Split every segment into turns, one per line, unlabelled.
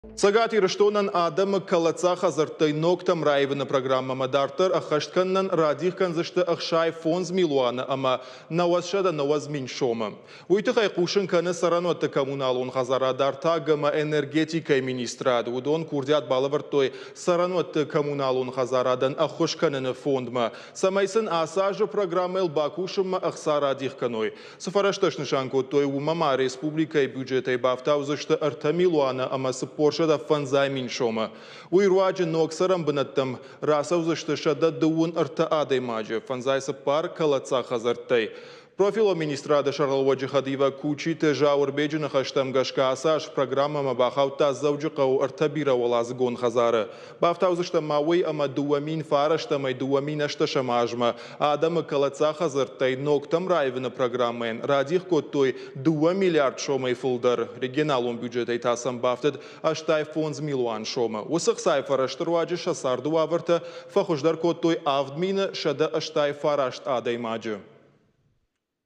Цӕгат Ирыстонӕн адӕмы кӕлӕддзаг хӕдзӕрттӕй ногтӕм раивыны программӕмӕ дарддӕр ӕххӕст кӕнынӕн радих кӕндзысты 65 милуаны ӕмӕ 990 мин сомы. Уый тыххӕй хъусын кӕны цӕрӕнуӕтты коммуналон хӕдзарад, артаг ӕмӕ энергетикӕйы министрад. Уыдон курдиат балӕвӕрдтой цӕрӕнуӕтты коммуналон хӕдзарадӕн ӕххуыс кӕныны фондмӕ, цӕмӕй сын ацы азы программӕйыл бакусынмӕ ӕхца радих кӕной. Цы фӕрӕзтӕ снысан кодтой, уымӕ ма республикӕйы бюджетӕй бафтаудзысты 3 милуаны ӕмӕ 450 мин сомы. Уый руаджы ног цӕрӕн бынӕттӕм рацӕудзысты 133 адӕймаджы, 54 кӕлӕддзаг хӕдзӕрттӕй. Профилон министрады сӕргълӕууӕджы хӕдивӕг Кучиты Зауырбеджы ныхӕстӕм гӕсгӕ ацы аз программӕмӕ бахаудта Дзӕуджыхъӕуы ӕртӕ бирӕуӕладзыгон хӕдзары. Бафтаудзыстӕм ма уый, ӕмӕ 2009-ӕй 2018 азмӕ адӕмы кӕлӕддзаг хӕдзӕрттӕй ногтӕм раивыны программӕйӕн радих кодтой 2 миллиард сомӕй фылдӕр, регионалон бюджетӕй та сӕм бафтыд 85 милуан сомы. Уыцы хцайы фӕрӕзты руаджы сӕ царды уавӕртӕ фӕхуыздӕр кодтой 7189 адӕймаджы.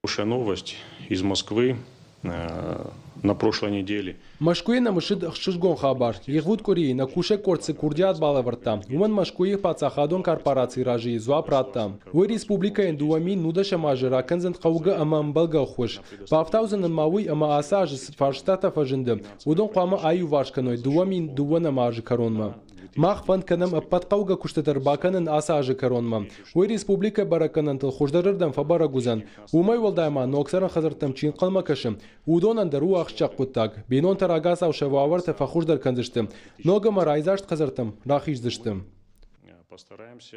Хорошая новость из Москвы на прошлой неделе.
Мӕскуыйы нӕм ссыд ӕхсызгон хабар. Ивгъуыд къуырийы нӕ кусӕг къорд цы курдиат балӕвӕрдта, уымӕн Мӕскуыйы паддзахадон корпорацийы разыйы дзуапп радта. Уый республикӕйӕн 2019 азы ракӕндзӕн хъӕугӕ ӕмӕ ӕмбӕлгӕ ӕххуыс. Бафтаудзӕн ын ма уый, ӕмӕ ацы азы цы фарстатӕ фӕзынды, уыдон хъуамӕ аиуварс кӕной 2002 азы кӕронмӕ. Мах фӕнд кӕнӕм ӕппӕт хъӕугӕ куыстытӕ ӕрбакӕнын ацы азы кӕронмӕ. Уый республикӕйы бӕрӕггӕнӕнтыл хуыздӕрырдӕм фӕбӕрӕг уыдзӕн. Уымӕй уӕлдай ма ног цӕрӕн хӕдзӕрттӕм чи ӕнхъӕлмӕ кӕсы, уыдонӕн дӕр у ахсджиаг хъуыддаг. Бинонтӕ рагацау сӕ уавӕртӕ фӕхуыздӕр кӕндзысты, ног ӕмӕ райдзаст хӕдзӕрттӕм рахиздзысты.
Постараемся.